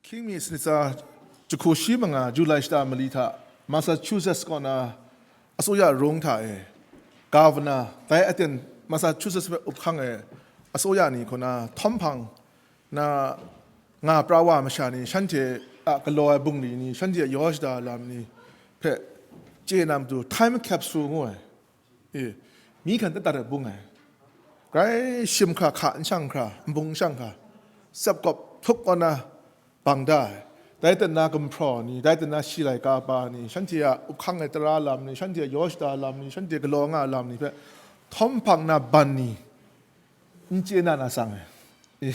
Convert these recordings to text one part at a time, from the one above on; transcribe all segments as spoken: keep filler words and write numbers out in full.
Hkying mi sanit tsa jahku shi manga July shata mali hta Massachusetts kaw na asuya rung hta e, Governor, dai aten Massachusetts hpe up hkang e asuya ni kaw na htawm hpang na nga pra wa masha ni, shanhte a galaw ai bungli ni, shanhte a yaw shada lam ni hpe chye na matu time capsule ngu ai. E, mi hkan dat dat ai bung ai. Grai shim hkra hka n shang hkra, nbung n shang hkra, tsep kawp htup kaw na bang da ai. Dai ten na gumhpraw ni, dai ten na shi laika pa ni, shanhte a up hkang ai tara lam ni, shanhte a yaw shada lam ni, shanhte galaw nga lam ni hpe htawm hpang na ban ni, n chye na na sang ai. E,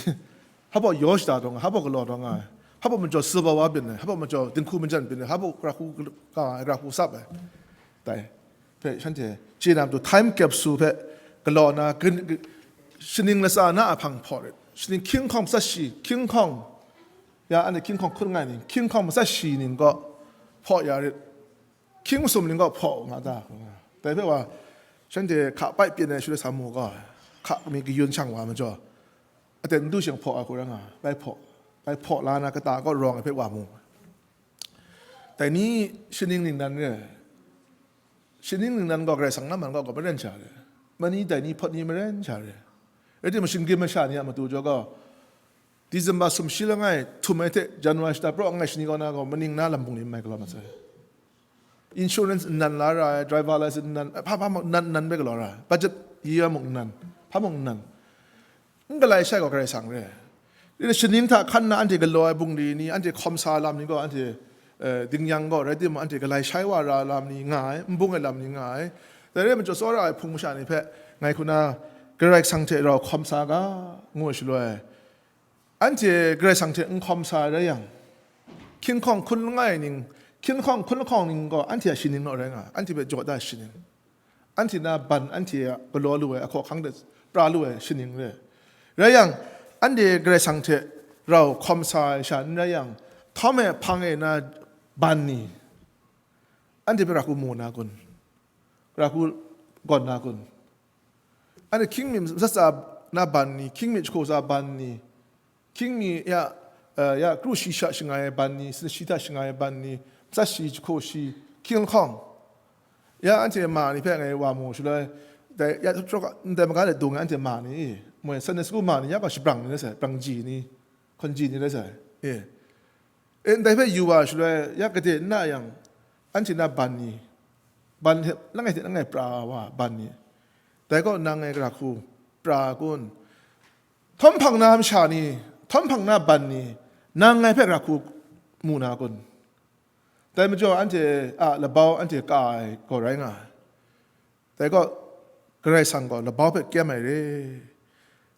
hpa baw yaw shada taw nga, hpa baw galaw taw nga ai, hpa baw majaw sabawa byin ai, hpa baw majaw dinghku majan byin ai, hpa baw rahku ka ai, rahku sap ai. Dai hpe shanhte chye na matu time capsule hpe galaw na, gin-, shaning latsa na a hpang hpaw rit. Shaning hkying hkawng matsat shi, hkying hkawng, ya, anhte hkying hkawng hkun nngai ning, hkying hkawng matsat shi ning kaw hpaw ya rit. Hkying masum ning kaw hpaw nga ta? Dai hpe wa, shanhte hka pai pyin ai shaloi sa mu gaw, hka mi kayun shang wa majaw, aten n du shing hpaw ai hku rai nga, bai hpaw, bai hpaw la na kata kaw rawng ai hpe wa mu. Dai ni shaning ningnan re ai. Shaning ningnan gaw Karai Kasang na man gaw, gaw maren sha re ai. Mani dai ni hpawt ni maren sha re ai. Rai timung, shinggyim masha ni a matu jaw gaw, December sumshi langai htum ai hte January shata pra ngai shani kaw na gaw, maning na lam bungli n mai galaw mat sai. Insurance nnan la ra ai, driver license nnan, hpa hpa mung nnan nnan bai galaw ra ai. Budget year mung nnan, hpa mung nnan. N galai shai gaw Karai Kasang re ai. Shaning hta hkan na anhte galaw ai bungli ni, anhte hkawm sa lam ni gaw, anhte, eh, ding yang gaw, rai timung, anhte galai shai wa ra lam ni nga ai, n bung ai lam ni nga ai. Dai re ai majaw, tsawra ai hpung masha ni hpe ngai hku na Karai Kasang hte rau hkawm sa ga, ngu ai shaloi, anhte Karai Kasang hte n hkawm sa ai rai yang, hkying hkawng hkun langai ning, hkying hkawng hkun lahkawng ning gaw anhte a shaning naw rai nga ai, anhte hpe jaw da ai shaning. Anhte na ban, anhte a galaw lu ai, ahkaw ahkang de pra lu ai shaning re. Rai yang, anhte Karai Kasang hte rau hkawm sa ai sha n rai yang, htawm e hpang e na ban ni, anhte hpe ra hku mu na kun? Ra hku gawn na kun? Anhte hkying mi matsat tsa na ban ni, hkying mi jahku tsa ban ni, hkying mi ya, eh, ya kru shi sha shangai ai ban ni, sanit shi hta shangai ai ban ni, matsat shi, jahku shi, hkying lahkawng. Ya anhte ma ni hpe ngai wa mu shaloi, dai ya hkawk ndai maga de dung ai anhte ma ni, moi Sunday school ma ni ya gaw shabrang ni rai sai, brangji ni, hkawnji ni rai sai. E, e, ndai hpe yu wa shaloi, ya gade n na yang, anhte na ban ni, ban hte langai hte langai pra wa ban ni, dai kaw nang ngai gara hku pra kun? Htawm hpang na masha ni, htawm hpang na ban ni, nang ngai hpe gara hku mu na kun? Dai majaw anhte a labau anhte ka ai gaw rai nga ai. Dai gaw, Karai Kasang gaw labau hpe kyem ai re.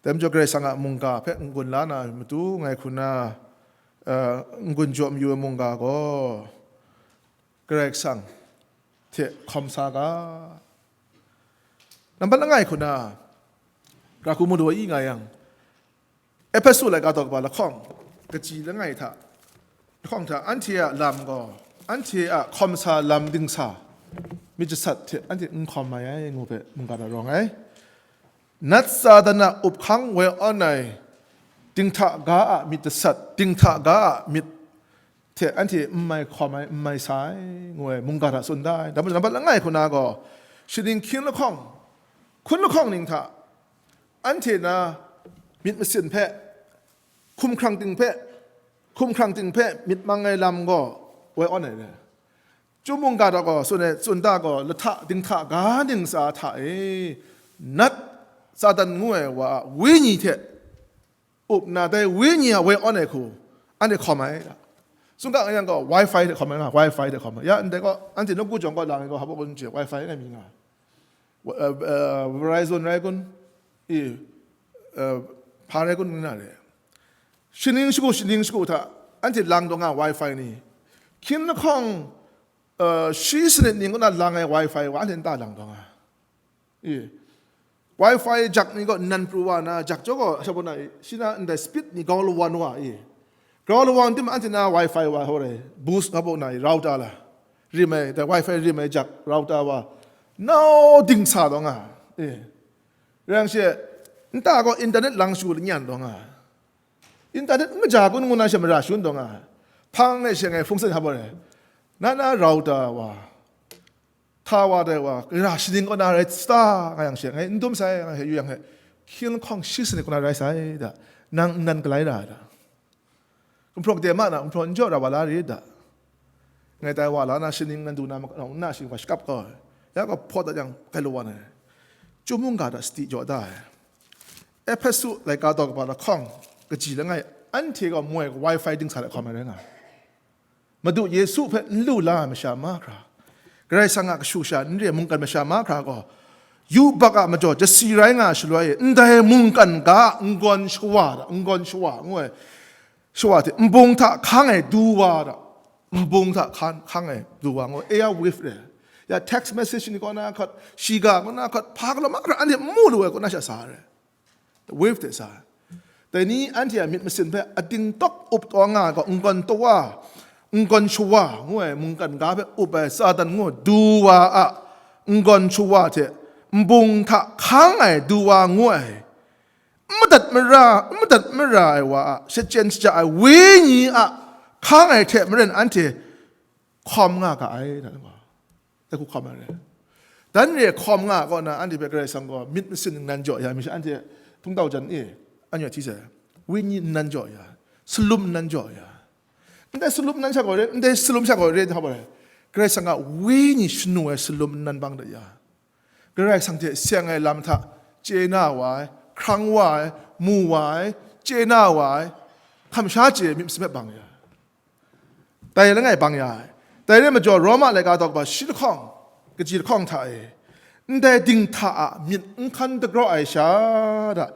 Dai majaw, Karai Kasang a mungga hpe n-gun la na matu ngai hku na, eh, n-gun jaw mayu ai mungga gaw, Karai Kasang hte hkawm sa ga. Nambat langai hku na, gara hku mu daw i nga yang, Ehpesu laika daw kaba lahkawng, kaji langai hta, lahkawng hta, anhte a lam gaw, anhte a hkawm sa lam dingsa, myit jasat hte anhte n hkawm ai ai, ngu hpe mungga hta rawng ai. Nat Satan a up hkang woi awn ai, dinghta ga a myit jasat, dinghta ga a myit hte anhte n mai hkawm ai, n mai sa ai, ngu ai mungga hta tsun da ai. Dai majaw, nambat langai hku na gaw, shaning hkying lahkawng, hkun lahkawng ning hta, anhte na myit masin hpe, hkumhkrang ting hpe, hkumhkrang ting hpe myit mang ai lam gaw woi awn ai re. Chyum mungga hta gaw, tsun ai, tsun da gaw, lahta dinghta ga ningsa hta e, nat Satan ngu ai wa a wenyi hte up nna, dai wenyi a woi awn ai hku, anhte hkawm ai. Sungga yang gaw, Wi-Fi hte hkawm ai nga, Wi-Fi hte hkawm ai. Ya, ndai gaw, anhte nawku jawng gaw lang ai gaw, hpa baw kun chye, Wi-Fi ngai mi nga. Wa-, uh, uh, Verizon rai kun? I, uh, hpa rai kun nna re. Shaning shagu, shaning shagu hta, anhte lang taw nga Wi-Fi ni. Hkying lahkawng, uh, shi sanit ning kaw na lang ai Wi-Fi wa, anhte nta lang taw nga. I, Wi-Fi jak ni gaw nnan pru wa na, jak jaw gaw, sha baw na i, shi na ndai speed ni grau lawan wa i. Grau lawan tim anhte na Wi-Fi wa hore, boost nga baw na i, router la. Rim ai, dai Wi-Fi rim ai jak, router wa. Nau dingsa taw nga. I. Rai yang she, nta gaw internet lang shu lanyan taw nga. Internet n kaja kun ngu na she mara shangun taw nga ai. Hpang e she ngai hpung sen hap ai. Na na rau ta wa, hta wa dai wa, gara shaning kaw na rai sa nga yang she, ngai n dum sai, nga he yu yang he, hkying lahkawng shi sanit kaw na rai sai da, nang nnan galai ra da. Gumhpraw gade ma na, gumhpraw n jaw ra wa la rit da. Ngai tai wa la na, shaning nan du na, ma-, na shi wa shakap kau ai. Ya gaw hpawt dat yang, galaw wa na. Chyum mungga da sadi jaw da ai. Ehpesu laika daw kaba lahkawng kaji langai, anhte gaw moi wifi dingsa lahkawng ai rai nga ai. Madu Yesu hpe n lu la ai masha mahkra, Karai Kasang a kashu sha n re mungkan masha mahkra gaw, yubak a majaw jasi rai nga ai shaloi e, ndai mungkan ga a n-gawn shawa da, n-gawn shawa ngu ai shawa hte, nbung hta hkang ai du wa da, nbung hta hkan, hkang ai du wa ngu ai, air wave re. Ya text message ni kaw na hkat, shiga kaw na hkat, hpa galaw mahkra anhte n mu lu ai kaw na sha sa re. Wave hte sa ai. Dai ni anhte a myit masin hpe ading tawk up taw nga ai gaw, n-gawn tawa, n-gawn shawa ngu ai mungkan ga hpe up ai Satan ngu du wa a n-gawn shawa hte nbung hta hkang ai du wa ngu ai, n madat mara, n madat mara ai wa a shachyen shaja ai wenyi a hkang ai hte maren anhte hkawm nga ga ai, dai hku hkawm ai re. Dan re hkawm nga ai kaw na, anhte hpe Karai Kasang gaw myit masin ningnan jaw ya mi sha, anhte hpungtau jan e, anhte hti sai, wenyi nnan jaw ya, salum nnan jaw ya. Ndai salum nnan sha gaw re, ndai salum sha gaw re, hta gaw re. Karai Kasang a wenyi shanu ai salum nnan bang da ya. Karai Kasang hte seng ai lam hta chye na wa ai, hkrang wa ai, mu wa ai, chye na wa ai, hkam sha chye ai myit masin hpe bang ya. Dai langai bang ya ai. Dai re majaw, Roma laika daw kaba shi lahkawng, kaji lahkawng hta e, ndai dinghta a myit n hkan dagraw ai sha da,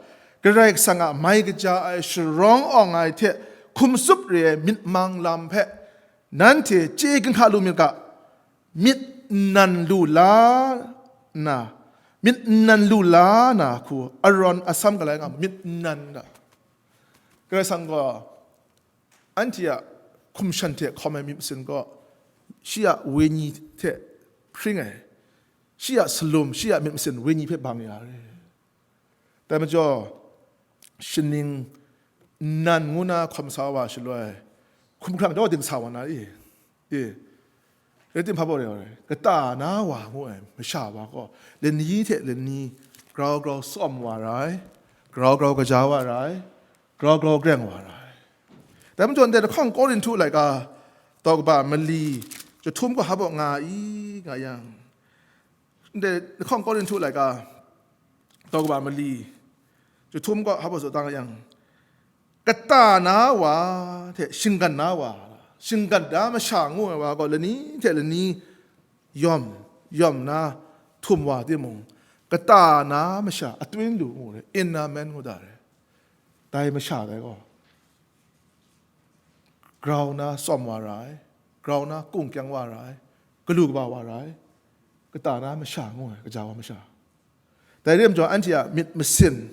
Karai Kasang a mai kaja ai sharawng awng ai hte hkum tsup re ai myit mang lam hpe nanhte chye ginhka lu myit ga, myit nnan lu la nna, myit nnan lu la na hku arawn asam galai nga myit nnan da. Karai Kasang gaw anhte a hkum shan hte hkawm ai myit masin gaw, shi a wenyi hte hpring ai, shi a salum, shi a myit masin wenyi hpe bang ya ai. Dai majaw, shaning nnan ngu na hkawm sa wa shaloi, hkumhkrang daw ding sa wa na i? E, rai timung hpa baw re ai, kata na wa ngu ai masha wa gaw, lani hte lani grau grau tsawm wa ra ai, grau grau kaja wa ra ai, grau grau greng wa ra ai. Dai majaw, ndai lahkawng Korinhtu laika daw kaba mali jahtum gaw hpa baw nga i, nga yang, ndai lahkawng Korinhtu laika daw kaba mali jahtum gaw hpa baw tsun da nga yang, kata na wa hte shinggan na wa, shinggan da masha ngu ai wa gaw lani hte lani yawm, yawm na htum wa timung, kata na masha atwin lu ngu re, inner man ngu da re. Dai masha dai gaw grau na tsawm wa ra ai, grau na kung kyang wa ra ai, galu kaba wa ra ai, kata na masha ngu ai, kaja wa masha. Dai re majaw, anhte a myit masin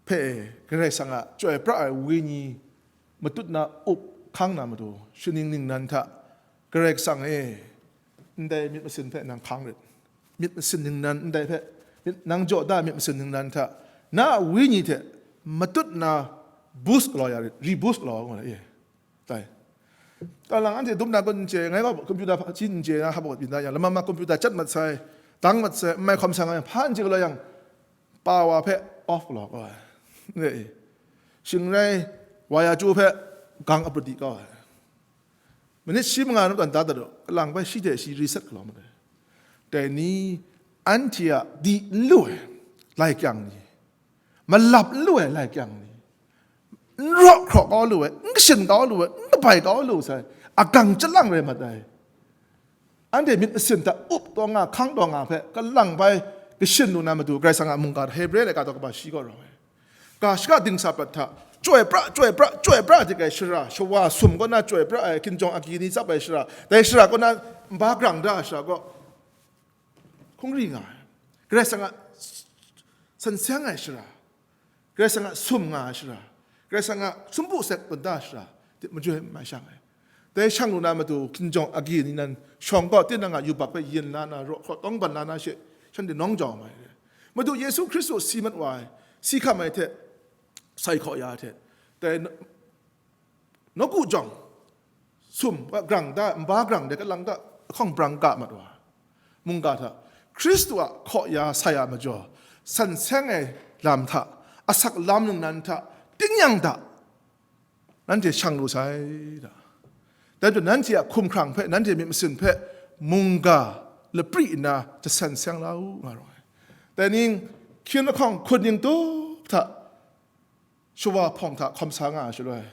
hpe e Karai Kasang a chyoi pra ai wenyi matut na up hkang na matu, shaning ningnan hta, Karai Kasang e, ndai myit masin hpe nang hkang rit. Myit masin ningnan ndai hpe, myit, nang jaw da myit masin ningnan hta, na a wenyi hte matut na boost galaw ya rit, reboost galaw ngu ai e. Tai. Kalang anhte dum na kun n chye, ngai gaw computer hpa hti n chye na, hpa byin da yang, lama ma computer chyat mat sai, dang mat sai, n mai hkawm sa nga yang, hpa n chye galaw yang, power hpe off galaw kau ai. Re i. Shing rai, waya chyu hpe gang aput di kau ai. Minit shi manga na matan da dat u, kalang bai shi hte shi reset galaw mat ai. Dai ni, anhte a di n lu ai, lai kyang ni, malap n lu ai, lai kyang ni, n raw hkraw kau lu ai, n kashin kau lu ai, n kabai kau lu sai, agang chyalang rai mat ai. Anhte myit masin hta up taw nga, hkang taw nga hpe, kalang bai kashin lu na matu, Karai Kasang a mungga hta, Hebre laika daw kaba shi gaw rau ai. Ga shaka dingsa prat hta, chyoi pra, chyoi pra, chyoi pra, dik ai shara, shawa sum kaw na chyoi pra ai, hkinjawng agyi ni tsap ai shara, dai shara kaw na nba grang da ai shara gaw, hkungri nga ai. Karai Kasang a san seng ai shara, Karai Kasang a sum nga ai shara, Karai Kasang a sumpu sek tawn da ai shara, dik majoi mai shang ai. Dai shang lu na matu, hkinjawng agyi ni nan shawng gaw, tinang a yubak hpe yin la na, raw hkraw tawng ban la na she, shanhte nawng jau mai re. Madu Yesu Hkristu si mat wa ai, si hkam ai hte, sai hkaw ya ai hte, Dai nawku jawng, sum, grang da, nba grang de, kalang da, lahkawng brang ga mat wa, mungga hta, Hkristu a hkaw ya sa ya majaw, san seng ai lam hta, asak lam ningnan hta, tingnyang da, nanhte shang lu sai da. Dai majaw nanhte a hkumhkrang hpe, nanhte myit masin hpe, mungga lapri nna jasan seng la u, nga rawng ai. Dai ning, hkying lahkawng hkun ning tup hta, shawa hpawng hta hkawm sa nga ai shaloi,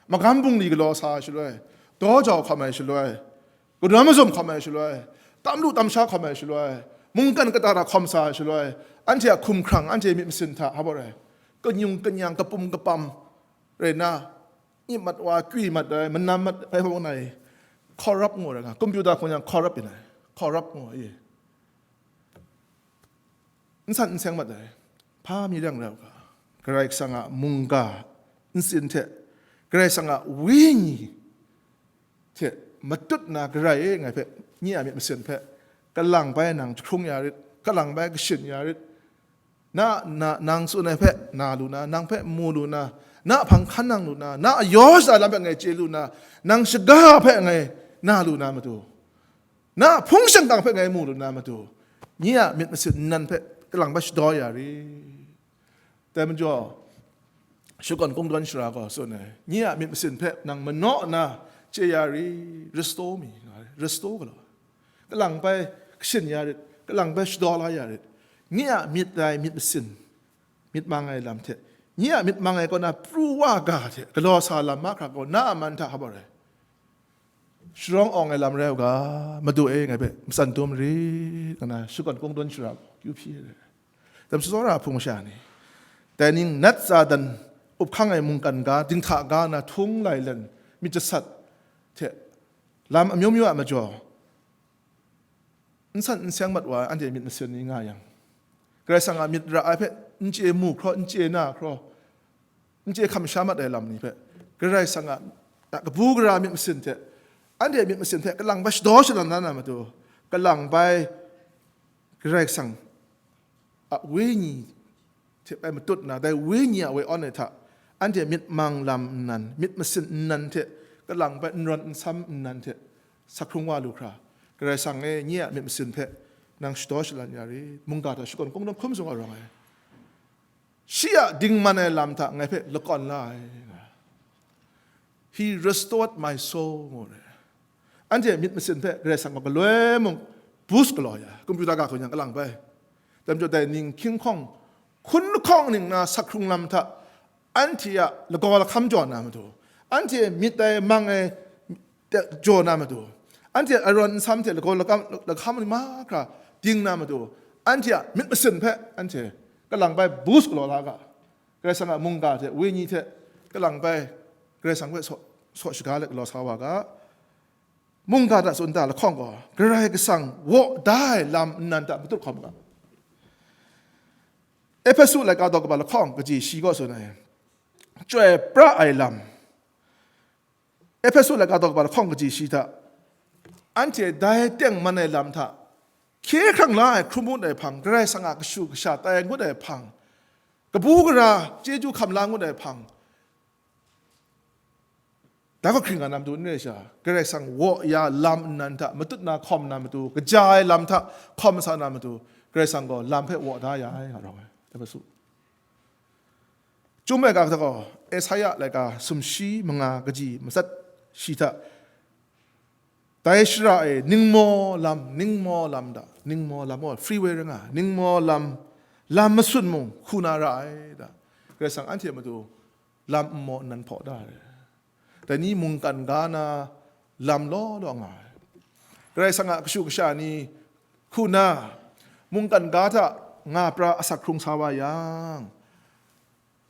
magam bungli galaw sa ai shaloi, daw jau hkawm ai shaloi, kanawn mazum hkawm ai shaloi, tam lu tam sha hkawm ai shaloi, mungkan kata hta hkawm sa ai shaloi, anhte a hkumhkrang, anhte myit masin hta hpa rai, kanyung kanyang, kapum kapam rai nna, nyip mat wa, kwi mat ai, manam mat ai, hpa nai, corrupt ngu ai nga, computer hkawng yang corrupt yin ai, corrupt ngu ai. N san n seng mat ai, hpa mi rang rau ga, Karai Kasang a mungga ntsin hte, Karai Kasang a wenyi hte matut na garai e ngai hpe, nye a myit masin hpe, kalang bai nang jahkrung ya rit, kalang bai kashin ya rit, na, na, nang tsun ai hpe na lu na, nang hpe mu lu na, na hpang hkan nang lu na, na a yaw shada lam hpe ngai chye lu na, nang shaga hpe ngai na lu na matu, na hpung shingkang hpe ngai mu lu na matu, nye a myit masin nnan hpe kalang bai shadaw ya ri. Dai majaw, shakawn kungdawn shara gaw tsun ai, nye a myit masin hpe nang manaw nna chye ya ri, restore mi, nga ai, restore galaw, kalang bai kashin ya rit, kalang bai shadaw la ya rit, nye a myit dai myit masin, myit mang ai lam hte, nye a myit mang ai kaw na pru wa ga hte galaw sa lam mahkra gaw, na a man hta hpa rai, sharawng awng ai lam rai u ga, Madu e ngai hpe matsan dum rit, nga na shakawn kungdawn shara gaw kyu hpyi ai. Dam shatsawra hpung masha ni, dai ning nat tsa dan up hkang ai mungkan ga, dinghta ga na htung lai len myit jasat hte lam amyu myu a majaw, n san n seng mat wa ai anhte myit masin ni nga yang, Karai Kasang a myit ra ai hpe n chye mu hkraw, n chye na hkraw, n chye hkam sha mat ai lam ni hpe, Karai Kasang a, a kabu gara myit masin hte, anhte myit masin hte kalang bai shadaw shalan na na matu, kalang bai Karai Kasang a wenyi hte bai matut na, dai wenyi a woi awn ai hta, anhte myit mang lam nnan, myit masin nnan hte, kalang bai n rawn n sam nnan hte, sa hkrung wa lu hkra, Karai Kasang e, nye a myit masin hpe nang shadaw shalan ya rit, mungga hta shakawn kungdawn hkum sung a rawng ai. Shi a dingman ai lam hta ngai hpe lakawn la ai. He restored my soul, ngu ai. Anhte myit masin hpe Karai Kasang gaw galoi mung boost galaw ya, computer ga hkawng yang kalang bai. Dai majaw dai ning hkying hkawng, hkun lahkawng ning na sa hkrung lam hta, anhte a lagaw lahkam jaw na matu, anhte myit dai mang ai jaw na matu, anhte a rawn nsam hte lagaw lakam, lahkam ni mahkra ding na matu, anhte a myit masin hpe anhte kalang bai boost galaw la ga, Karai Kasang a mungga hte wenyi hte kalang bai Karai Kasang hpe saw, saw shaga let galaw sa wa ga, mungga hta tsun da lahkawng gaw, Karai Kasang waw da ai lam nnan hta matut hkawm ga. Ehpesu laika daw kaba lahkawng kaji shi kaw tsun ai, chyoi pra ai lam. Ehpesu laika daw kaba lahkawng kaji shi hta, anhte dai tengman ai lam hta, hkye hkrang la ai hkrum ngut ai hpang, Karai Kasang a kashu kasha tai ngut ai hpang, kabu gara chyeju hkam la ngut ai hpang, da hkawhkring nga na matu n rai sha, Karai Kasang waw ya lam nnan hta matut na hkawm na matu, kaja ai lam hta hkawm sa na matu, Karai Kasang gaw lam hpe waw da ya ai, nga rawng ai. Ehpesu. Chyum ai ga hta gaw, Esaia laika sumshi manga kaji matsat shi hta, dai shara e ningmaw lam, ningmaw lam da, ningmaw lam gaw freeway rai nga, ningmaw lam, lam masun mung hku na ra ai da, Karai Kasang anhte matu lam nmaw nnan hpaw da ai. Dai ni mungkan ga na lam law law nga ai. Karai Kasang a kashu kasha ni hku na, mungkan ga hta nga pra asak hkrung sa wa yang,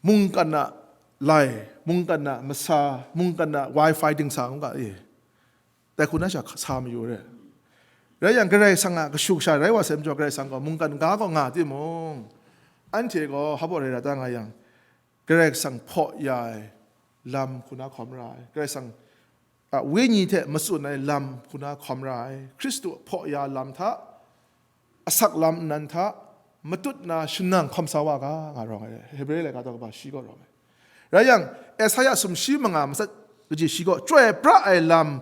mungkan a lai, mungkan a masa, mungkan a wifi dingsa ngu ga e. Dai hku na sha sa mayu re. Rai yang, Karai Kasang a kashu kasha rai wa sai majaw, Karai Kasang gaw mungkan ga gaw nga timung, anhte gaw hpa rai ra ta nga yang, Karai Kasang hpaw ya ai lam hku na hkawm ra ai. Karai Kasang a wenyi hte matsun ai lam hku na hkawm ra ai. Hkristu hpaw ya lam hta, asak lam nnan hta, matut na shanang hkawm sa wa ga, nga rawng ai. Hebre laika daw kaba shi gaw rawng ai. Rai yang, Esaia sumshi manga matsat kaji shi gaw, chyoi pra ai lam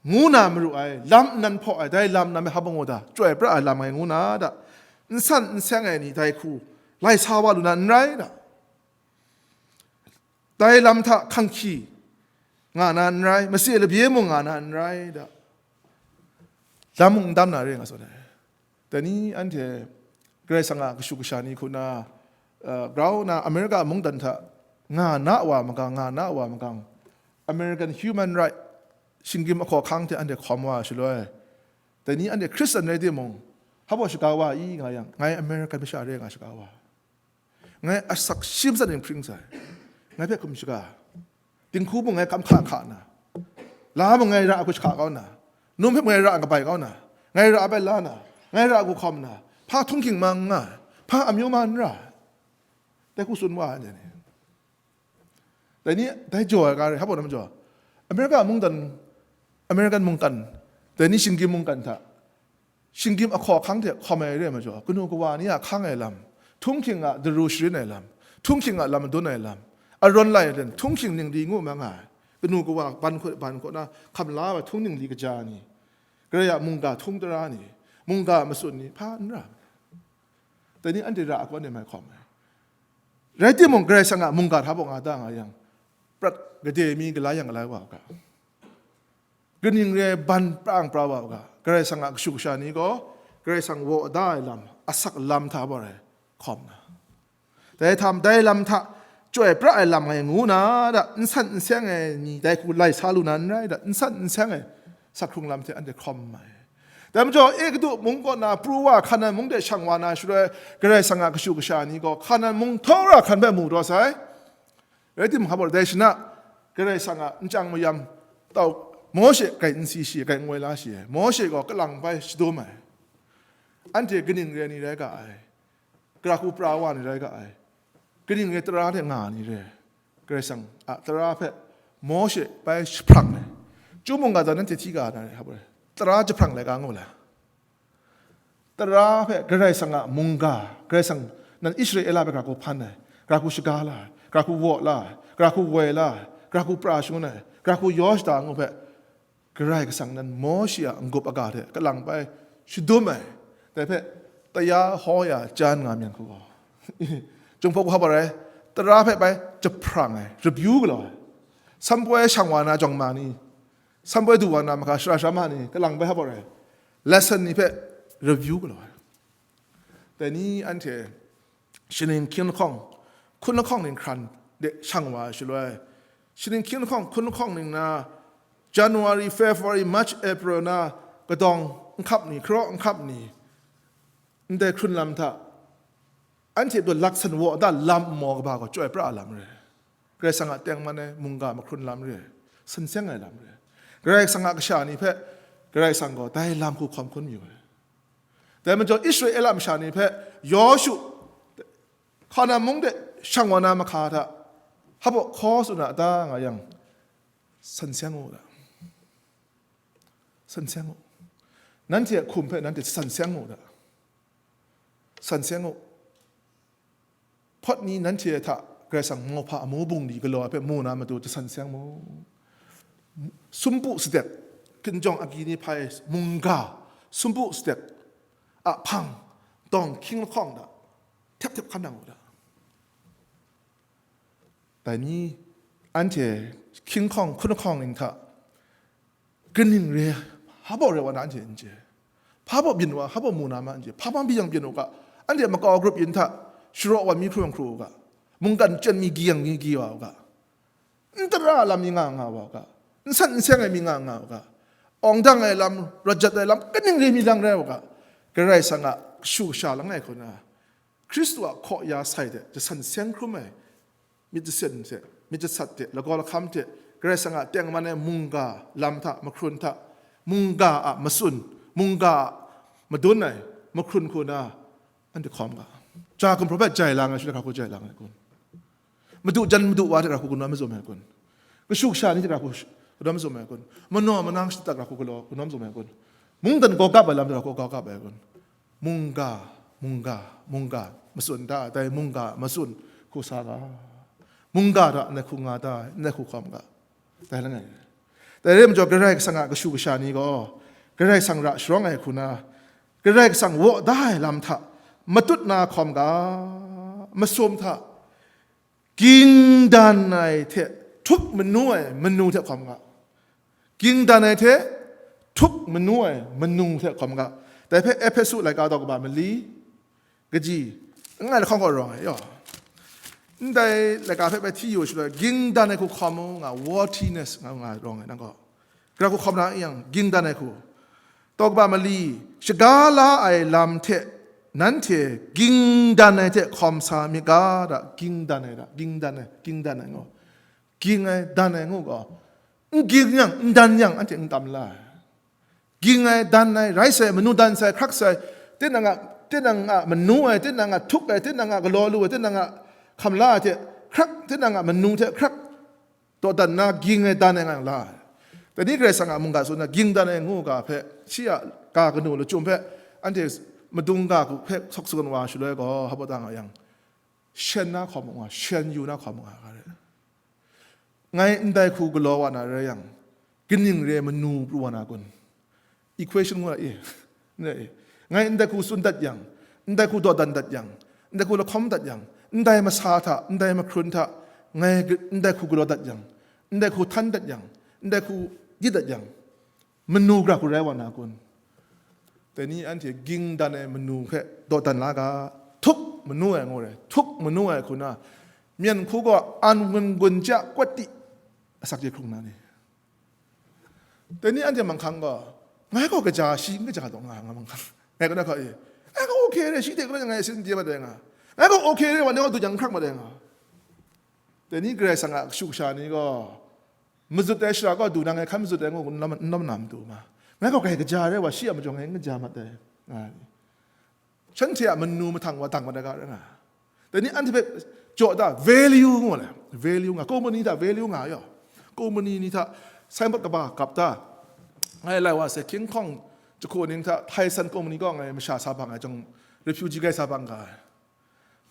ngu na maru ai, lam nnan hpaw ai, dai lam nnan hpe hpa ngu da, chyoi pra ai lam ngai ngu na da, n san n seng ai ni dai hku lai sa wa lu na n rai da. Dai lam hta hkanghki nga na n rai, mase labye mung nga na n rai da. Lam mung n dam na re nga tsun ai. Dai ni anhte Karai Kasang a kashu kasha ni hku na, uh, grau na Amerika mungdan hta nga na wa magang, nga na wa magang, American human right shinggyim ahkaw ahkang hte anhte hkawm wa shaloi, dai ni anhte Hkristan rai timung, hpa shaga wa i nga yang, ngai American masha re nga shaga wa. Ngai asak shi matsat ning hpring sai. Ngai hpe hkum shaga. Dinghku mung ngai kam hka hka na. La mung ngai ra hku shahka kau na. Num hpe mung ngai ra kabai kau na. Ngai ra bai la na. Ngai ra hku hkawm na. Hpa htunghking ma n nga. Hpa amyu ma n ra. Dai hku tsun wa ai ni. Dai ni, dai jaw ai ga re, hpa na majaw. Amerika mungdan, American mungkan, dai ni shinggyim mungkan hta, shinggyim ahkaw ahkang hte hkawm ai re ai majaw, kanu kawa ni a hkang ai lam, htunghking a daru sharin ai lam, htunghking a lam madun ai lam, aron lai len, htunghking ningli ngu ma nga ai, kanu kawa ban hku, ban hku na hkam la ai htung ningli kaja ni, Karai a mungga htung tara ni, mungga matsun ni, hpa n ra. Dai ni anhte ra ai hku anhte mai hkawm ai. Rai timung, Karai Kasang a mungga hta baw nga da nga yang, prat gade mi galai yang galai wa u ga. Kaning re ai ban prang pra wa u ga. Karai Kasang a kashu kasha ni gaw, Karai Kasang waw da ai lam, asak lam hta baw rai hkawm na. Dai htam, dai lam hta, chyoi pra ai lam ngai ngu na da, n san n seng ai ni dai hku lai sa lu na n rai da, n san n seng ai sak hkrung lam hte anhte hkawm ai. Dai majaw, Egutu mung kaw na pru wa, Hkanan mung de shang wa na shaloi, Karai Kasang a kashu kasha ni gaw Hkanan mung htaw ra hkan hpe mu daw sai. Rai timung, hpa dai shana, Karai Kasang a nchyang mayam tau, Mawshe kai n si shi, kai n woi la shi ai. Mawshe gaw kalang bai shadum ai. Anhte kaning re ai ni rai ga ai. Gara hku pra wa ni rai ga ai. Kaning re tara hte nga ni re. Karai Kasang a tara hpe Mawshe bai jahprang ai. Chyum mungga zawn nanhte hti ga na re, hpa rai. Tara jahprang lai ga ngu la. Tara hpe Karai Kasang a mungga, Karai Kasang nan Israela hpe gara hku hpan ai, gara hku shaga la ai, gara hku waw la ai, gara hku woi la ai, gara hku pra shangun ai, gara hku yaw shada ngu hpe, Karai Kasang nan Mawshe a n-gup aga hte kalang bai shadum ai, dai hpe taya hkaw ya jan nga myang hku gaw, Jinghpaw hku hpa rai, tara hpe bai jahprang ai, rebyu galaw ai, sanpoi shang wa na jawng ma ni, sanpoi du wa na mahka shara shara ma ni, kalang bai hpa rai, lesson ni hpe rebyu galaw ai. Dai ni anhte, shaning hkying lahkawng, hkun lahkawng ning hkran de shang wa ai shaloi, shaning hkying lahkawng, hkun lahkawng ning na, January, February, March, April na kadawng nhkap ni, hkaraw nhkap ni, ndai hkrun lam hta, anhte pru laksan waw da lam nmaw kaba gaw chyoi pra ai lam re. Karai Kasang a tengman ai mungga mahkrun lam re, san seng ai lam re. Karai Kasang a kasha ni hpe Karai Kasang gaw dai lam hku hkawm hkun mayu ai. Dai majaw Israela masha ni hpe Yawshu Hkanan mung de shang wa na mahka hta hpa hkaw tsun a ta nga yang, san seng u da. San seng u. Nanhte a hkum hpe nanhte san seng u da. San seng u. Hpawt ni nanhte hta Karai Kasang mauhpa amu bungli galaw ai hpe mu na matu jasan seng mu. Sumpu sadek, hkinjawng agyi ni hpai mungga, sumpu sadek a hpang, dawng hkying lahkawng hta, htep htep hkan nang u da. Dai ni, anhte hkying hkawng, hkun hkawng ning hta, kaning re, hpa baw re wa na anhte n chye. Hpa baw byin wa, hpa baw mu na ma n chye. Hpa bang byin yang byin u ga, anhte makau grup yin hta, sharaw wa mi hkru yang hkru u ga, mungkan chyen mi gyi yang mi gyi wa u ga, n tara lam mi nga nga wa u ga, n san n seng ai mi nga nga u ga, awng dang ai lam, rawt jat ai lam, kaning re mi lang rai u ga, Karai Kasang a kashu kasha langai hku na, Hkristu a hkaw ya sai hte jasan seng hkrum ai, myit jasen hte, myit jasat hte, lagaw lahkam hte, Karai Kasang a tengman ai mungga lam hta, mahkrun hta, mungga a matsun, mungga a madun ai mahkrun hku na, anhte hkawm ga. Ja gumhpraw hpe jai lang ai shaloi, hkra hku jai lang ai kun? Madu jan madu wa hte ra hku kanawn mazum ai kun? Kashu kasha ni hte ra hku sh-, kanawn mazum ai kun? Manaw manang shata ra hku galaw kanawn mazum ai kun? Mungdan gaw gap ai lam hte ra hku gaw gap ai kun? Mungga, mungga, mungga, matsun da, dai mungga matsun hku sa ga. mungga hta ndai hku nga da ai, ndai hku hkawm ga, dai langai. Dai rai majaw, Karai Kasang a kashu kasha ni gaw Karai Kasang ra sharawng ai hku na, Karai Kasang waw da ai lam hta matut na hkawm ga, masum hta ging dan ai hte htup manu ai manu hte hkawm ga, ging dan ai hte htup manu ai manu hte hkawm ga. Dai hpe Ehpesu laika daw kaba mali, kaji, langai lahkawng gaw rawng ai yaw. Ndai laika hpe bai hti yu shaloi, ging dan ai hku hkawm u nga, worthiness nga, nga rawng ai, nang gaw. Gara hku hkawm na yang, ging dan ai hku. Daw kaba mali, shaga la ai lam hte nanhte ging dan ai hte hkawm sa myit ga, da, ging dan ai da, ging dan ai, ging dan ai ngu. Ging ai, dan ai ngu gaw, n ging yang, n dan yang, anhte n tam la ai. Ging ai, dan ai, rai sai, manu dan sai, hkrak sai, tinang a, tinang a manu ai, tinang a htuk ai, tinang a galaw lu ai, tinang a hkam la ai hte hkrak, tinang a manu hte hkrak, dawdan na ging ai, dan ai nga yang la ai. Dai ni Karai Kasang a mungga tsun na ging dan ai ngu ga hpe, shi a ga kanu lachyum hpe, anhte madung ga hku hpe sawk sagun wa shaloi gaw, hpa baw ta nga yang, shen na hkawm nga, shen yu na hkawm nga ga re. Ngai ndai hku galaw wa na rai yang, kaning re manu pru wa na kun? Equation ngu ra e. Ngai ndai hku tsun dat yang, ndai hku dawdan dat yang, ndai hku lahkawm dat yang, ndai masa hta, ndai mahkrun hta, ngai ndai hku galaw dat yang, ndai hku htan dat yang, ndai hku di dat yang, manu gara hku rai wa na kun? Dai ni anhte ging dan ai manu hpe dawdan la ga, htuk manu ai ngu re, htuk manu ai hku na, myen hku gaw an gun gun ja kwat di asak je hkrung na ni? Dai ni anhte manghkang gaw, ngai gaw kaja shi n kaja taw nga, nga manghkang. Ngai kaw na hkaw e, ngai gaw okay re, shi hte kaw na ngai sin n chye mat ai nga. Ngai gaw okay re, wa ni gaw du jang n hkrak mat ai nga. Dai ni Karai Kasang a kashu kasha ni gaw, mazut ai shara kaw du na ngai hkan mazut ai ngu n lam, n lam na matu ma. Ngai gaw kai kaja re wa, shi a majaw ngai n kaja mat ai, nga ai. Shanhte a manu mahtang wa dang mat ai ga rai nga. Dai ni anhte hpe jaw da, value ngu le, value nga, company hta value nga yaw, company ni hta signboard kaba kap da. Ngai lai wa se, King Kong jahku ning hta Tyson company kaw ngai masha sa bang ai jang, refugee kai sa bang ga ai.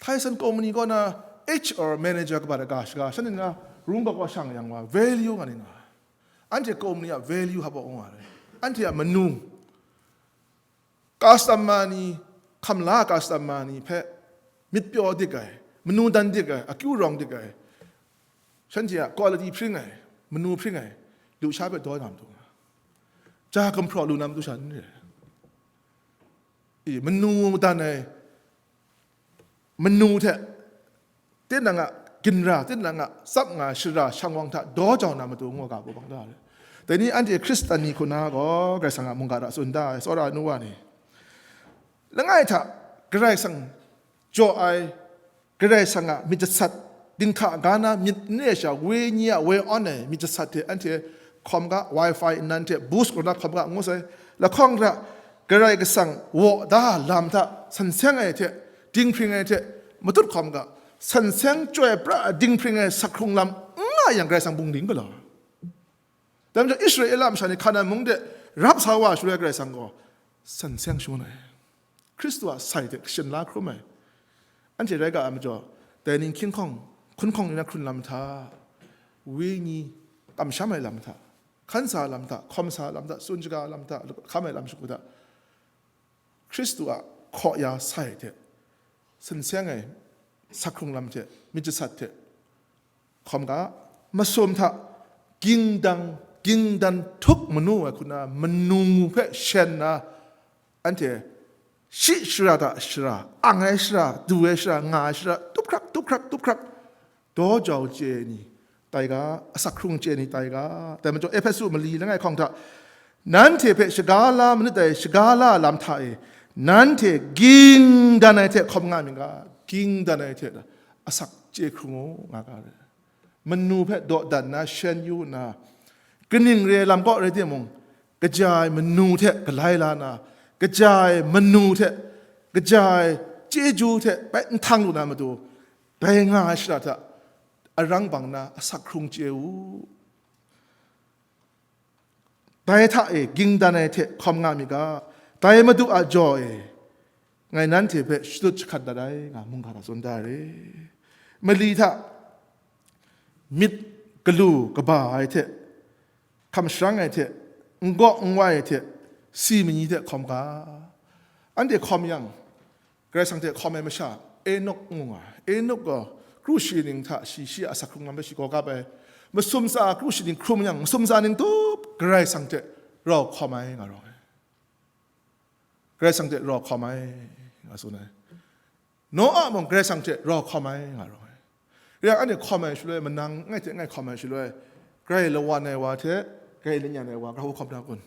Tyson company kaw na H R manager kaba da ga shaga, shan ningna rung kau kau shang yang wa, value nga ni nga. Anhte company a value hpa ngu nga ai. Anhte a manu, customer ni, hkam la customer ni hpe myit pyaw dik ai, manu dan dik ai, akyu rawng dik ai, shanhte a quality hpring ai, manu hpring ai, lusha hpe daw na matu nga, ja gumhpraw lu na matu sha n re. I, manu dan ai manu hte, tinang a ginra, tinang a tsap nga shara shang wang hta daw jau na matu ngu ga bau bang da ai. Dai ni anhte Hkristan ni hku na gaw, Karai Kasang a mungga hta tsun da ai, tsawra ai nu wa ni, langai hta Karai Kasang jaw ai, Karai Kasang a myit jasat, dinghta ga na myit n re sha, wenyi a woi awn ai myit jasat hte anhte hkawm ga, wifi nnan hte boost kaw na hkawm ga ngu sai. Lahkawng hta Karai Kasang waw da lam hta san seng ai hte, dinghpring ai hte matut hkawm ga, san seng chyoi pra ai dinghpring ai sak hkrung lam n nga yang Karai Kasang bungding galaw. Dai majaw Israela masha ni Hkanan mung de rap sa wa shaloi Karai Kasang gaw san seng shangun ai. Hkristu a sai hte kashin la hkrum ai. Anhte rai ga ai majaw, dai ning hkying hkawng, hkun hkawng ni na hkrun lam hta, wenyi kamsham ai lam hta, hkan sa lam hta, hkawm sa lam hta, tsun shaga lam hta, hkam ai lam shagu hta, Hkristu a hkaw ya sai hte, san seng ai sak hkrung lam hte, myit jasat hte, hkawm ga, masum hta, ging dan, ging dan htuk manu ai hku na, manu hpe shen na, anhte shi shara hta shara, ang ai shara, du ai shara, nga ai shara, tup hkrak, tup hkrak, tup hkrak, daw jau chye ai ni tai ga, asak hkrung chye ai ni tai ga. Dai majaw Ehpesu mali langai hkawng hta, nanhte hpe shaga la manit dai, shaga la lam hta e, nanhte ging dan ai hte hkawm nga myit ga, ging dan ai hte asak chye hkrung u, nga ga ai. Manu hpe dawdan na shen yu nna, kaning re lam kaw rai timung, kaja ai manu hte galai la na, kaja ai manu hte, kaja ai chyeju hte bai nhtang lu na matu, dai nga ai shara hta arang bang na asak hkrung chye u. Dai hta e ging dan ai hte hkawm nga myit ga, dai Madu a jaw e ngai nanhte hpe shadut jahkat dat ai, nga mungga hta tsun da re. Mali hta myit galu kaba ai hte, hkam sharang ai hte, n gaw n wai ai hte, si mani hte hkawm ga. Anhte hkawm yang, Karai Kasang hte hkawm ai masha, Enok ngu nga ai. Enok gaw kru shi ning hta shi, shi a asak hkrung lam hpe shi gaw gap ai. Masum tsa kru shi ning hkrum yang, masum tsa ning tup Karai Kasang hte rau hkawm ai nga rawng ai. Karai Kasang hte rau hkawm ai, nga tsun ai. Noa mung Karai Kasang hte rau hkawm ai, nga rawng ai. Rai yang, anhte hkawm ai shaloi, manang ngai hte ngai hkawm ai shaloi, Karai lawan ai wa hte Karai lanyan ai wa, grau hkawm na kun?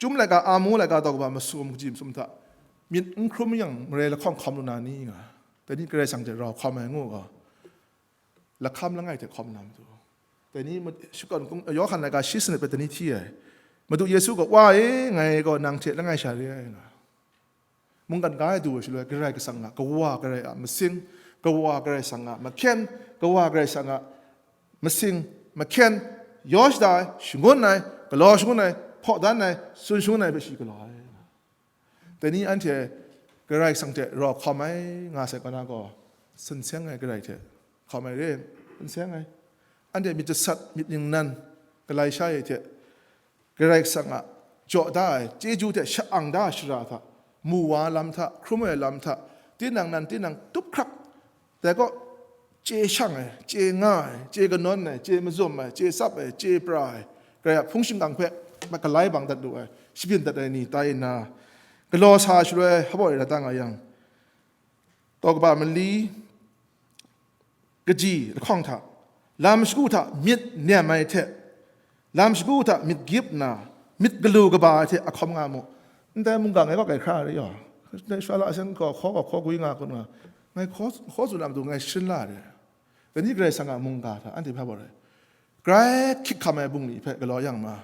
Chyum laika, amu laika, tau kaba masum, kaji masum hta myit n hkrum yang, marai lahkawng hkawm lu na ni nga? Dai ni Karai Kasang hte rau hkawm ai ngu gaw, lahkam langai hte hkawm na matu. Dai ni ma-, shakawn kung, Yawhan laika shi sanit hpe dai ni hti ai. Madu Yesu gaw, "Wa e, ngai gaw nang hte langai sha re ai," nga. Mungkan ga e du ai shaloi, Karai Kasang a, Kawa Karai a masing, Kawa Karai Kasang a mahkyen, Kawa Karai Kasang a masing, mahkyen, yaw shada ai, shangun ai, galaw shangun ai, hpaw dan ai, tsun shangun ai hpe shi galaw ai. Dai ni anhte Karai Kasang hte rau hkawm ai nga sai kaw na gaw, san seng ai Karai hte hkawm ai re, san seng ai. Anhte myit jasat, myit ningnan, galai sha e hte, Karai Kasang a jaw da ai chyeju hte sha-ang da ai shara hta, mu wa lam hta, hkrum ai lam hta, tinang nan tinang tup hkrak, dai kaw, chye shang ai, chye nga ai, chye kanawn ai, chye mazum ai, chye tsap ai, chye pra ai, Karai a hpung shingkang hpe galai bang dat lu ai, shabyin dat ai ni tai nna, galaw sa shaloi hpa rai na ta nga yang, tau kaba mali, kaji lahkawng hta, lam shagu hta myit nem ai hte, lam shagu hta myit gyip nna, myit galu kaba ai hte a hkawm nga mu. Ndai mungga ngai kaw kai hkra re yaw, ndai shala seng gaw hkaw gaw hkaw gwi nga kun nga, ngai hkaw, hkaw tsun na matu ngai sharin la re. Dai ni Karai Kasang a mungga hta anhte hpa baw rai? Grai hkyik hkam ai bungli hpe galaw yang ma,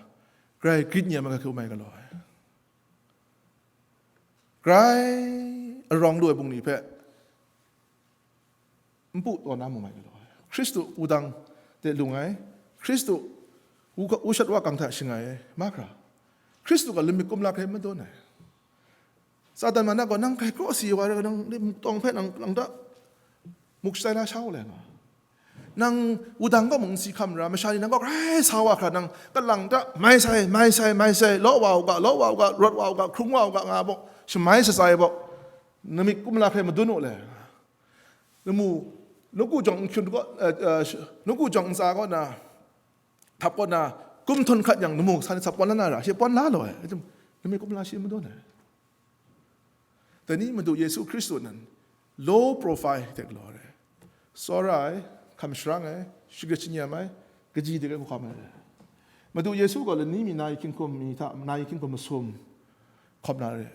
grai grit nyem ai hkrum ai galaw ai. Grai arawng lu ai bungli hpe npu taw na mu mai galaw ai. Hkristu wudang de lung ai, Hkristu wu-, wushat wakang hta shangai ai mahkra, Hkristu gaw lamik kumla hkrai madun ai. Satan ma na gaw, "Nang grai kraw si wa rai, nang muk tawng hpe nang lang da, muk shatai la sha u le," nga. Nang wudang kaw mung n si hkam ra, masha ni nang kaw grai sa wa hkra, nang kalang ta, "Mai sai, mai sai, mai sai, law wa u ga, law wa u ga, rawt wa u ga, hkrung wa u ga," nga baw, shamai shatsai baw, namik kumla hkrai madun u le. Lamu, nawku jawng n hkyun kaw, eh, eh, nawku jawng ntsa kaw na, htap kaw na, kum htawn hkat yang lamu sa ni sa pawn la na ra, shi pawn la law ai, namik kumla shi madun ai. Dai ni Madu Yesu Hkristu nan low profile hte galaw ai, tsawra ai, hkam sharang ai, shagrit shanyam ai, kaji de hkawm ai. Madu Yesu gaw lani mi nayi hkying hkum mi hta, nayi hkying hkum masum hkawm na re.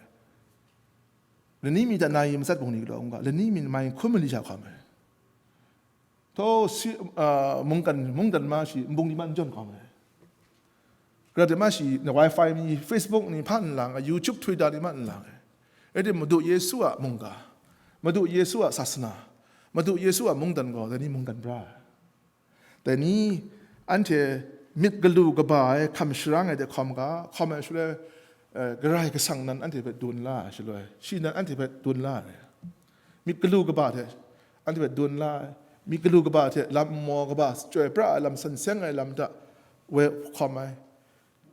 Lani mi hta nayi matsat bungli galaw n ga, lani mi nayi hkum mali sha hkawm ai. Thaw si, ah, mungkan, mungdan ma shi, nbung ni man n jawn hkawm ai. Grat ma shi, na Wi-Fi ni, Facebook ni hpa n lang ai, YouTube, Twitter ni ma n lang ai. Rai timung, Madu Yesu a mungga, Madu Yesu a sasana, Madu Yesu a mungdan gaw, dai ni mungdan bra ai. Dai ni, anhte myit galu kaba ai, hkam sharang ai de hkawm ga, hkawm ai shaloi, eh, Karai Kasang nan anhte hpe dun la ai shaloi, shi nan anhte hpe dun la ai. Myit galu kaba hte anhte hpe dun la ai. Myit galu kaba hte lam nmaw kaba, chyoi pra ai lam, san seng ai lam hta woi hkawm ai,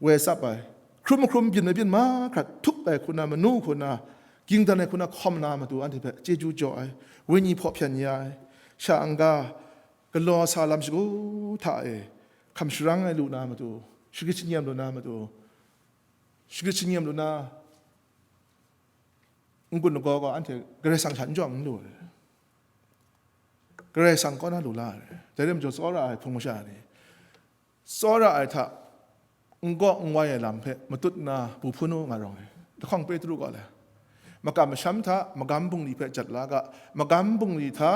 woi tsap ai. Hkrum hkrum, byin ai byin mahkra, htup ai hku na, manu hku na, ging dan ai hku na hkawm na matu anhte hpe chyeju jaw ai, wenyi hpaw hpyan ya ai, sha n-ga, galaw sa lam shagu hta e hkam sharang ai lu na matu, shagrit shanyam lu na matu, shagrit shanyam lu na, n-gun lagaw gaw anhte Karai Kasang hta n jawng n lu ai. Karai Kasang kaw na lu la ai. Dai rai majaw, tsawra ai hpung masha ni, tsawra ai hta n gaw n wai ai lam hpe matut nna bu hpun u nga rawng ai. Lahkawng Petru gaw le, makam masham hta magam bungli hpe jat la ga, magam bungli hta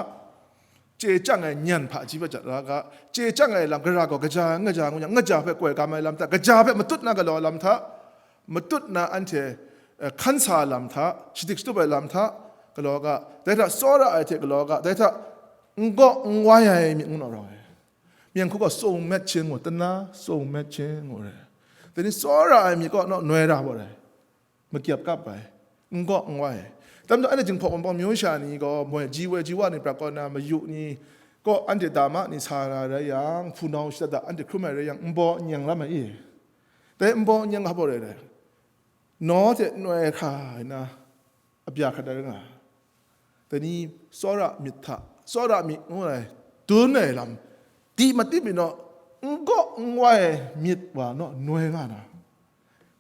chye chyang ai nyan hpaji hpe jat la ga, chye chyang ai lam gara gaw kaja n kaja ngu yang, n kaja hpe koi gam ai lam hta, kaja hpe matut nna galaw ai lam hta, matut nna anhte, eh, hkan sa ai lam hta, shadik shatup ai lam hta galaw ga, dai hta tsawra ai hte galaw ga, dai hta n gaw n wai ai myit ngu naw rawng ai. Myen hku gaw tsawng met hpyin ngu, tana tsawng met hpyin ngu re. Dai ni tsawra ai myit kaw naw noi ra wa rai. Makyap kap ai, n gaw n wai ai. Dai majaw, anhte Jinghpaw Wunpawng myu sha ni gaw moi ji woi ji wa ni prat kaw na, mayu ni, kaw anhte dama ni sa na rai yang, hpunau shada da anhte hkrum ai rai yang, nbaw n yang lam ai i. Dai nbaw n yang hpa baw rai rai? Naw hte noi hkra ai na, abya hkrat ai rai nga. Dai ni tsawra myit hta, tsawra myit ngu ai, dun ai lam, di matip mi naw, n gaw n wai ai myit wa naw noi nga na,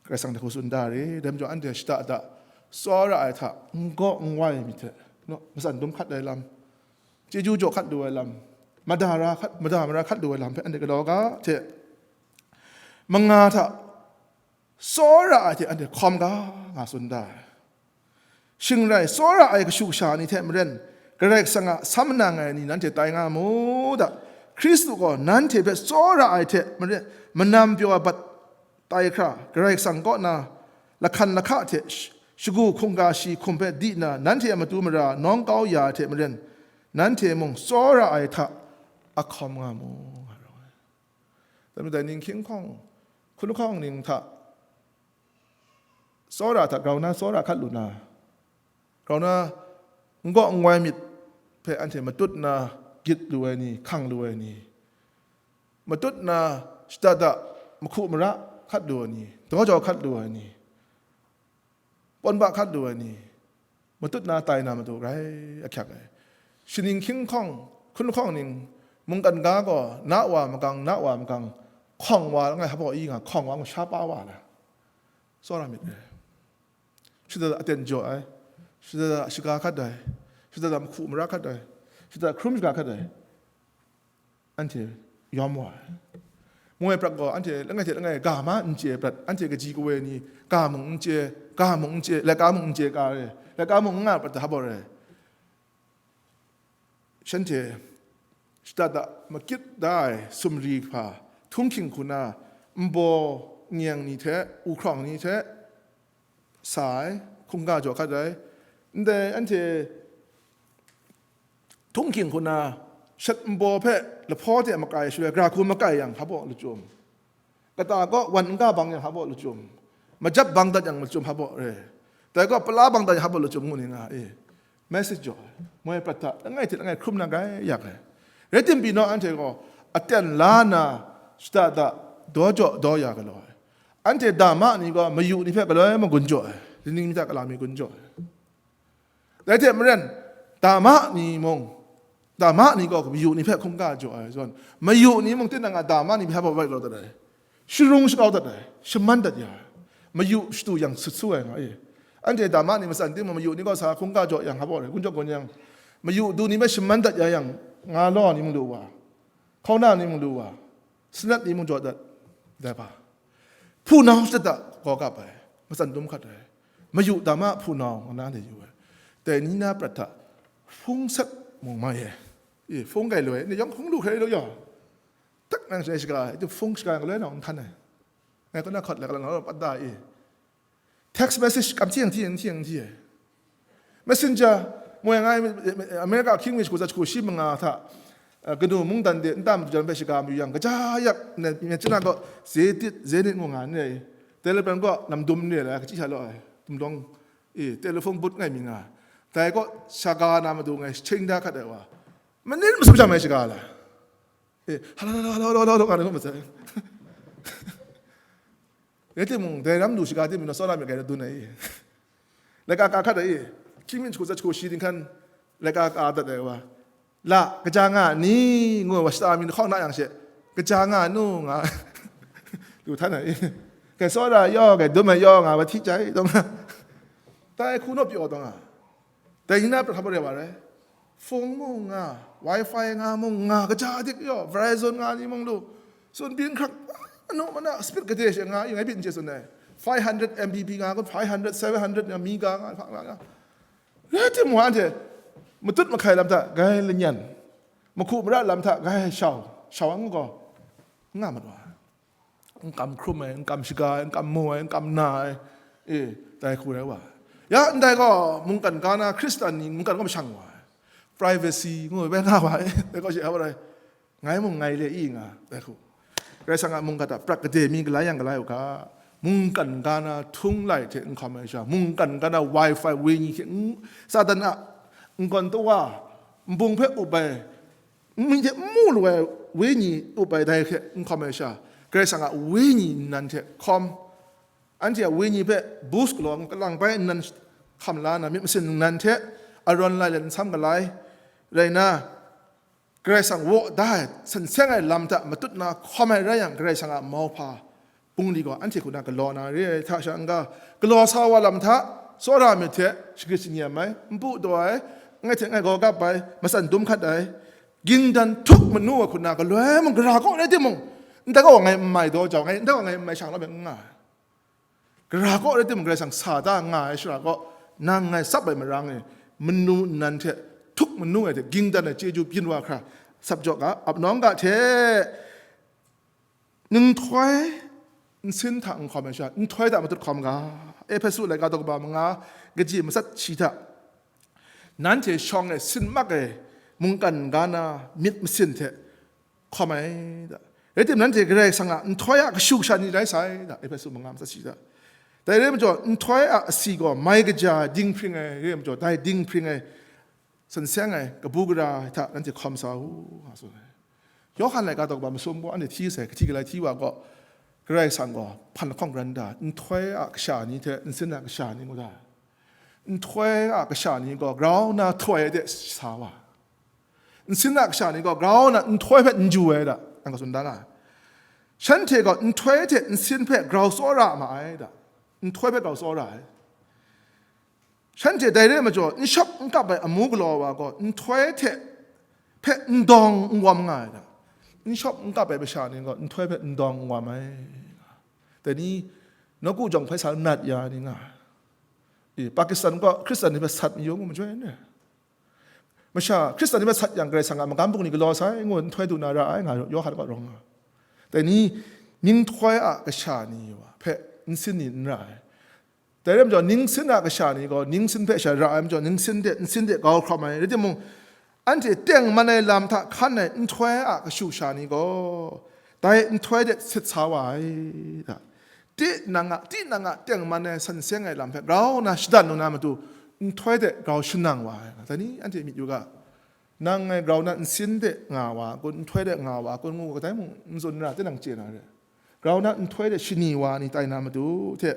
Karai Kasang hte hku tsun da re. Dai majaw anhte shada da tsawra ai hta, n gaw n wai ai myit hte, naw, matsan dum hkat ai lam, chyeju jaw hkat lu ai lam, mada ra hkat, mada mara hkat lu ai lam hpe anhte galaw ga hte, manga hta tsawra ai hte anhte hkawm ga nga tsun da ai. Shing rai, tsawra ai kashu kasha ni hte maren, Karai Kasang a sam manang ai ni nanhte tai nga mu da. Hkristu gaw nanhte hpe tsawra ai hte maren, manam pyaw ai bat tai hkra, Karai Kasang kaw na lahkan lahka hte sh-, shagu hkungga shi hkum hpe di nna, nanhte a matu mara nawng kau ya ai hte maren, nanhte mung tsawra ai hta ahkawm nga mu, nga rawng ai. Dai majaw, ning hkying hkawng, hkun hkawng ning hta tsawra hta grau na tsawra hkat lu na, grau na n gaw n wai myit hpe anhte matut na gyit lu ai ni, hkang lu ai ni, matut na shada da mahku mara hkat lu ai ni, daw jau hkat lu ai ni, pawn ba hkat lu ai ni, matut na tai na matu grai ahkyak ai. Shaning hkying hkawng, hkun hkawng ning, mungkan ga gaw na wa magang, na wa magang, hkawng wa langai hpa i nga, hkawng wa ngu sha pa wa na, tsawra myit re. Shada da aten jaw ai, shada da shaga hkat ai, shada da mahku mara hkat ai, shada da hkrum shaga hkat ai, anhte yawm wa ai. Moi prat gaw anhte langai hte langai ga ma n chye prat, anhte kaji kawe ni ga mung n chye, ga mung n chye, laika mung n chye ka re, laika mung n nga prat hpa baw re. Shanhte shada da makyit da ai sumri hpa, htunghking hku na, nbaw nyeng ni hte, u hkrawng ni hte sa ai, hkungga jaw hkat ai. Ndai anhte htunghking hku na, shat nbaw hpe lahpaw hte makai shaloi, gara hku makai yang, hpa baw lachyum. Kata kaw wan n ga bang yang, hpa baw lachyum. Majap bang dat yang, lachyum hpa baw re. Dai gaw pala bang dat yang, hpa baw lachyum ngu ni nga e. Message jaw ai. Moi prat hta langai hte langai hkrum na grai yak ai. Rai tim pyi naw, anhte gaw aten la na, shada da daw jaw daw ya galaw ai. Anhte dama ni gaw mayu ni hpe galoi magun jaw ai. Ning mi hta kala mi gun jaw ai. Dai hte maren, dama ni mung, dama ni gaw mayu ni hpe hkungga jaw ai zawn, mayu ni mung tinang a dama ni hpe hpa baw bai galaw dat ai, sharung shakau dat ai, shaman dat ya ai, mayu shatu yang sut su ai nga e. Anhte dama ni matsan timung, mayu ni gaw sa hkungga jaw yang hpa baw rai, gun jaw gun yang, mayu du ni hpe shaman dat ya yang, nga law ni mung lu wa, hkauna ni mung lu wa, sanat ni mung jaw dat, dai hpa. Hpunau shada da gaw kap ai, matsan dum hkat ai, mayu dama hpunau nga na de yu ai. Dai ni na prat hta, hpung sat mung mai ai. E, hpung gai loi, ni yawng hpung lu hkrai lu yaw. Tak nang shaga, itu hpung shaga galoi nau n htan ai. Ngai kaw na hkawt la, kalang nau pat da e. Text message kam hti yang hti yang hti yang hti ai. Messenger, moi ngai America King Mage hku za hku shi manga hta, eh, kanu mungdan de nta madu jan hpe shaga mayu yang, kaja yak, ne, ne, chana gaw, Zetit, Zenit ngu nga ni ai. Telephone gaw namdum ni ai, kachi hta law ai. Tumdawng, eh, telephone booth ngai mi nga. Dai gaw, shaga na madu ngai, shechyen da hkat ai wa. Manit masum sha mai shaga la. Eh, hala, hala, hala, hala, hala, hala, nga na masai. Rai timung, dai ram lu shaga timung, na tsawra myit gai na dun ai. Laika ka hkat ai. Hkying mi jahku tsat jahku shi dinghkan, laika ka dat ai wa. La, kaja nga ni, ngu wa shata mi hkawng na yang she, kaja nga nu, nga. Lu htan ai. Gai tsawra yaw, gai dum ai yaw, nga wa hti jai, dawng. Dai hku naw pyaw dawng a. Dai ni na prat hkap re wa rai. Phone mung nga, wifi nga mung nga, kaja dik yaw, Verizon nga ni mung lu. Tsun byin hkrak, anu mana, speed kade she nga, yung ai byin je tsun ai. Five hundred M B P nga, five hundred, seven hundred nga, mega nga, hpa nga, nga. Rai timung anhte, matut mahkai lam hta, gai lanyan. Mahku mara lam hta, gai shau, shau ang gaw. Nga mat wa. N kam hkrum ai, n kam shaga ai, n kam mu ai, n kam na ai, e, dai hku rai wa. Ya, ndai gaw, mungkan ga na Hkristan ni, mungkan gaw mashang wa ai. Privacy, ngu ai, bai nga wa ai, dai gaw shi a wa rai. Ngai mung ngai le i nga, dai hku. Karai Kasang a mungkan hta prat kade mi galai yang galai u ga, mungkan ga na htung lai hte n hkawm ai sha, mungkan ga na wifi wenyi hte n, Satan a n gawn tawa, nbung hpe up ai, Myi hte n mu lu ai wenyi up ai dai hte n hkawm ai sha, Karai Kasang a wenyi nnan hte hkawm, anhte a wenyi hpe boost galaw kalang bai nnan hkam la na myit masin nnan hte aron lai let n sam galai rai na, Karai Kasang waw da ai, san seng ai lam hta matut na hkawm ai rai yang, Karai Kasang a mauhpa bungli gaw anhte hku na galaw na re ai hta sha n-ga, galaw sa wa lam hta tsawra myit hte shagrit shingyam ai, npu daw ai, ngai hte ngai gaw gap ai, matsan dum hkat ai, gingdan htuk manu ai hku na galoi mung, gara kaw rai timung, ndai kaw ngai n mai daw jau, ngai ndai kaw ngai n mai shang law myit n nga ai. Gara kaw rai timung, Karai Kasang sa da nga ai shara kaw, nang ngai tsap ai marang e, manu nnan hte htuk manu ai hte gingdan ai chyeju byin wa hkra sap jaw ga, ap nawng ga hte, nhtoi nsin hta n hkawm ai sha, nhtoi hta matut hkawm ga. Ehpesu laika daw kaba manga, kaji matsat shi hta, nanhte shawng e sin mak ai mungkan ga na myit masin hte hkawm ai da. Rai timung, nanhte Karai Kasang a nhtoi a kashu kasha ni rai sai da, Ehpesu manga matsat shi da. Dai rai majaw, nhtoi a asi gaw mai kaja dinghpring ai rai majaw, dai dinghpring ai san seng ai kabu gara hta nanhte hkawm sa u, nga tsun ai. Yawhan laika daw kaba masum gaw anhte hti sai, kahti galai hti wa gaw, Karai Kasang gaw hpan lahkawng ran da, nhtoi a kasha ni hte nsin a kasha ni ngu da. Nhtoi a kasha ni gaw grau na htoi ai de sa wa, nsin a kasha ni gaw grau na nhtoi hpe n ju ai da, nang ka tsun da nga ai. Shanhte gaw nhtoi hte nsin hpe grau tsawra ma ai da, nhtoi hpe grau tsawra ai. Shanhte dai re ai majaw, n shawp n kap ai amu galaw wa gaw, nhtoi hte hpe n dawng n wawm nga ai da, n shawp n kap ai masha ni gaw nhtoi hpe n dawng n wawm ai. Dai ni, nawku jawng hpe sa nat ya ni nga ai. E, Pakistan gaw Hkristan ni hpe sat mayu ngu majoi n re. Masha Hkristan ni hpe sat yang, Karai Kasang a magam bungli galaw sai ngu nhtoi du na ra ai, nga Yawhan kaw rawng nga. Dai ni, nhtoi a kasha ni wa hpe nsin ni n ra ai. Dai rai majaw, nsin a kasha ni gaw nsin hpe sha ra ai majaw, nsin de nsin de grau hkawm ai. Rai timung, anhte tengman ai lam hta hkan ai nhtoi a kashu kasha ni gaw dai nhtoi de sit sa wa ai da. Tinang a, tinang a tengman ai san seng ai lam hpe grau na shadan lu na matu, nhtoi de grau shanang wa ai. Dai ni, anhte myit yu ga, nang ngai grau na nsin de nga wa kun, nhtoi de nga wa kun ngu, kadai mung n tsun ra, tinang chye na re. Grau na nhtoi de shani wa ni tai na matu hte,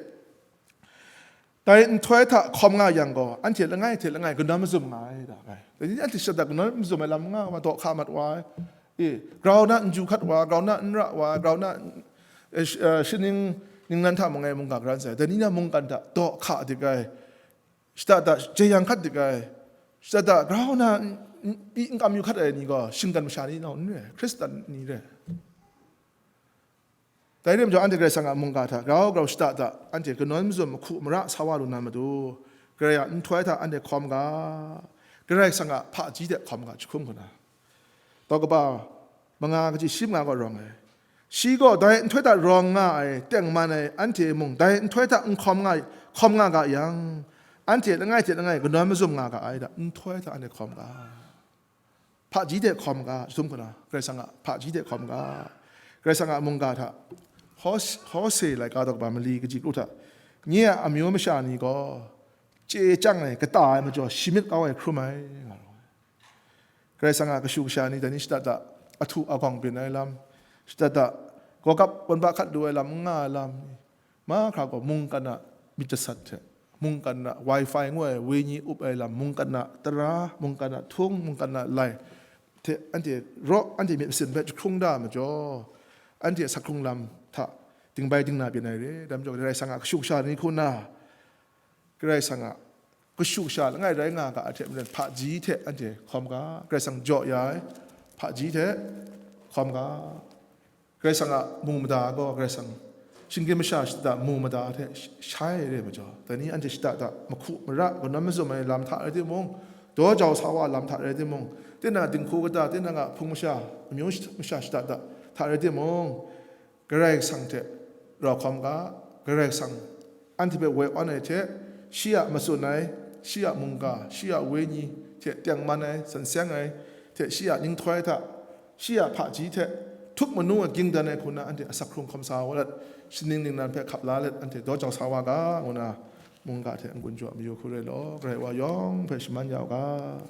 dai nhtoi hta hkawm nga yang gaw, anhte langai hte langai kanawn mazum nga ai da, ngai. Dai ni, anhte shada kanawn mazum ai lam nga wa, daw hka mat wa ai. E, grau na n ju hkat wa, grau na n ra wa, grau na, e, sh-, e, shaning ningnan hta mung ngai mungga garan sai. Dai ni na mungkan hta daw hka dik ai, shada da jeyang hkat dik ai, shada da grau na n, n, pyi n kam yu hkat ai ni gaw, shinggan masha ni nau n re, Hkristan ni re. Dai rai majaw, anhte Karai Kasang a mungga hta grau grau shada da, anhte kanawn mazum mahku mara sa wa lu na matu, Karai a nhtoi hta anhte hkawm ga, Karai Kasang a hpaji hte hkawm ga, jahkrum hku na. Daw kaba manga, kaji shi manga gaw rawng ai. Shi gaw dai nhtoi hta rawng nga ai, tengman ai, anhte mung dai nhtoi hta n hkawm nga, hkawm nga ga yang, anhte langai hte langai kanawn mazum nga ga ai da, nhtoi hta anhte hkawm ga. Hpaji hte hkawm ga, jahtum hku na, Karai Kasang a hpaji hte hkawm ga. Karai Kasang a mungga hta, Hos-, Hose laika daw kaba mali kaji kru hta, nye a amyu masha ni gaw chye chyang ai, kata ai majaw, shi myit kau ai hkrum ai, nga law. Karai Kasang a kashu kasha ni dai ni shada da, ahtu agawng byin ai lam, shada da, gawgap gunba hkat lu ai lam, n nga ai lam, mahkra gaw mungkan a myit jasat hte, mungkan a wifi ngu ai wenyi up ai lam, mungkan a tara, mungkan a htung, mungkan a lai hte anhte raw, anhte myit masin hpe jahkrung da ai majaw, anhte a asak hkrung lam hta dingbai dingna byin ai re. Dai majaw, Karai Kasang a kashu kasha ni hku na, Karai Kasang a kashu kasha langai rai nga ga ai hte maren, hpaji hte anhte hkawm ga, Karai Kasang jaw ya ai hpaji hte hkawm ga. Karai Kasang a mung mada gaw Karai Kasang shinggyim masha shada da mung mada hte sh-, shai ai re ai majaw, dai ni anhte shada da mahku mara kanawn mazum ai lam hta rai timung, daw jau sa wa lam hta rai timung, tinang a dinghku kata, tinang a hpung masha, amyu sh-, masha shada da hta rai timung, Karai Kasang hte rau hkawm ga, Karai Kasang anhte hpe woi awn ai hte, shi a matsun ai, shi a mungga, shi a wenyi hte tengman ai, san seng ai hte, shi a ninghtoi hta, shi a hpaji hte htuk manu ai, gingdan ai hku na anhte asak hkrung hkawm sa wa let, shaning ningnan hpe hkap la let, anhte daw jau sa wa ga, ngu na mungga hte n-gun jaw mayu hku rai law, Karai wa yawng hpe shaman ya u ga.